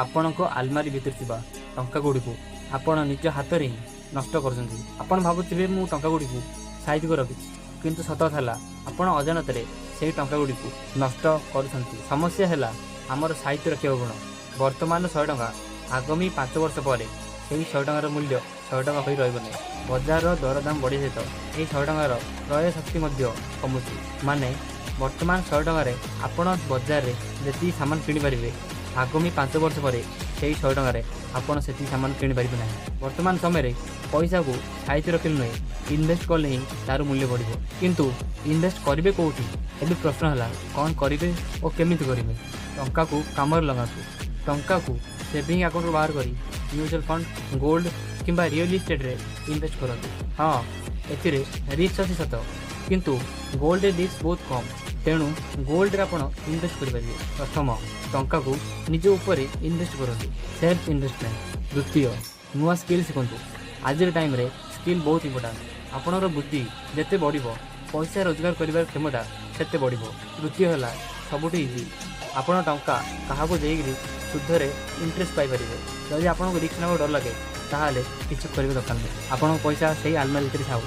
ଆପଣଙ୍କ ଆଲମାରି ଭିତରେ ଥିବା ଟଙ୍କା ଗୁଡ଼ିକୁ ଆପଣ ନିଜ ହାତରେ ହିଁ ନଷ୍ଟ କରୁଛନ୍ତି। ଆପଣ ଭାବୁଥିବେ ମୁଁ ଟଙ୍କା ଗୁଡ଼ିକୁ ସାଇତି କରି ରଖିଛି, କିନ୍ତୁ ସତ କଥା ହେଲା ଆପଣ ଅଜାଣତରେ ସେହି ଟଙ୍କା ଗୁଡ଼ିକୁ ନଷ୍ଟ କରୁଛନ୍ତି। ସମସ୍ୟା ହେଲା ଆମର ସାଇତି ରଖିବା ଗୁଣ। ବର୍ତ୍ତମାନ 100 ଟଙ୍କା, ଆଗାମୀ 5 ବର୍ଷ ପରେ ସେହି 100 ଟଙ୍କାର ମୂଲ୍ୟ 100 ଟଙ୍କା ହୋଇ ରହିବ ନାହିଁ। ବଜାରର ଦରଦାମ ବଢ଼ିବା ସହିତ ଏହି 100 ଟଙ୍କାର କ୍ରୟ ଶକ୍ତି ମଧ୍ୟ କମୁଛି। ମାନେ ବର୍ତ୍ତମାନ 100 ଟଙ୍କାରେ ଆପଣ ବଜାରରେ ଯେତିକି ସାମାନ କିଣିପାରିବେ, ଆଗାମୀ 5 ବର୍ଷ ପରେ ସେହି 100 ଟଙ୍କାରେ ଆପଣ ସେତିକି ସାମାନ କିଣିପାରିବେ ନାହିଁ। ବର୍ତ୍ତମାନ ସମୟରେ ପଇସାକୁ ସାଇତି ରଖିଲେ ନୁହେଁ, ଇନଭେଷ୍ଟ କଲେ ହିଁ ତାର ମୂଲ୍ୟ ବଢ଼ିବ। କିନ୍ତୁ ଇନଭେଷ୍ଟ କରିବେ କେଉଁଠି? ଏବେ ପ୍ରଶ୍ନ ହେଲା, କ'ଣ କରିବେ ଓ କେମିତି କରିବେ? ଟଙ୍କାକୁ କାମରେ ଲଗାନ୍ତୁ। ଟଙ୍କାକୁ ସେଭିଂ ଆକାଉଣ୍ଟରୁ ବାହାର କରି ମ୍ୟୁଚୁଆଲ ଫଣ୍ଡ, ଗୋଲ୍ଡ କିମ୍ବା ରିଅଲ ଇଷ୍ଟେଟ୍ରେ ଇନଭେଷ୍ଟ କରନ୍ତୁ। ହଁ, ଏଥିରେ ରିସ୍କ ଅଛି ସତ, କିନ୍ତୁ ଗୋଲ୍ଡରେ ରିସ୍କ ବହୁତ କମ୍। ତେଣୁ ଗୋଲ୍ଡରେ ଆପଣ ଇନଭେଷ୍ଟ କରିପାରିବେ। ପ୍ରଥମ, ଟଙ୍କାକୁ ନିଜ ଉପରେ ଇନଭେଷ୍ଟ କରନ୍ତୁ, ସେଲ୍ଫ ଇନଭେଷ୍ଟମେଣ୍ଟ। ଦ୍ୱିତୀୟ, ନୂଆ ସ୍କିଲ୍ ଶିଖନ୍ତୁ। ଆଜିର ଟାଇମ୍ରେ ସ୍କିଲ୍ ବହୁତ ଇମ୍ପୋର୍ଟାଣ୍ଟ। ଆପଣଙ୍କର ବୁଦ୍ଧି ଯେତେ ବଢ଼ିବ, ପଇସା ରୋଜଗାର କରିବାର କ୍ଷମତା ସେତେ ବଢ଼ିବ। ତୃତୀୟ ହେଲା ସବୁଠୁ ଇଜି। ଆପଣ ଟଙ୍କା କାହାକୁ ଦେଇକରି ସୁଧରେ ଇଣ୍ଟରେଷ୍ଟ ପାଇପାରିବେ। ଯଦି ଆପଣଙ୍କୁ ରିସ୍କ ନେବାକୁ ଡର ଲାଗେ, ତାହେଲେ କିଛି କରିବା ଦରକାର ନାହିଁ। ଆପଣଙ୍କ ପଇସା ସେଇ ଆଲମାରି ଭିତରେ ଥାଉ।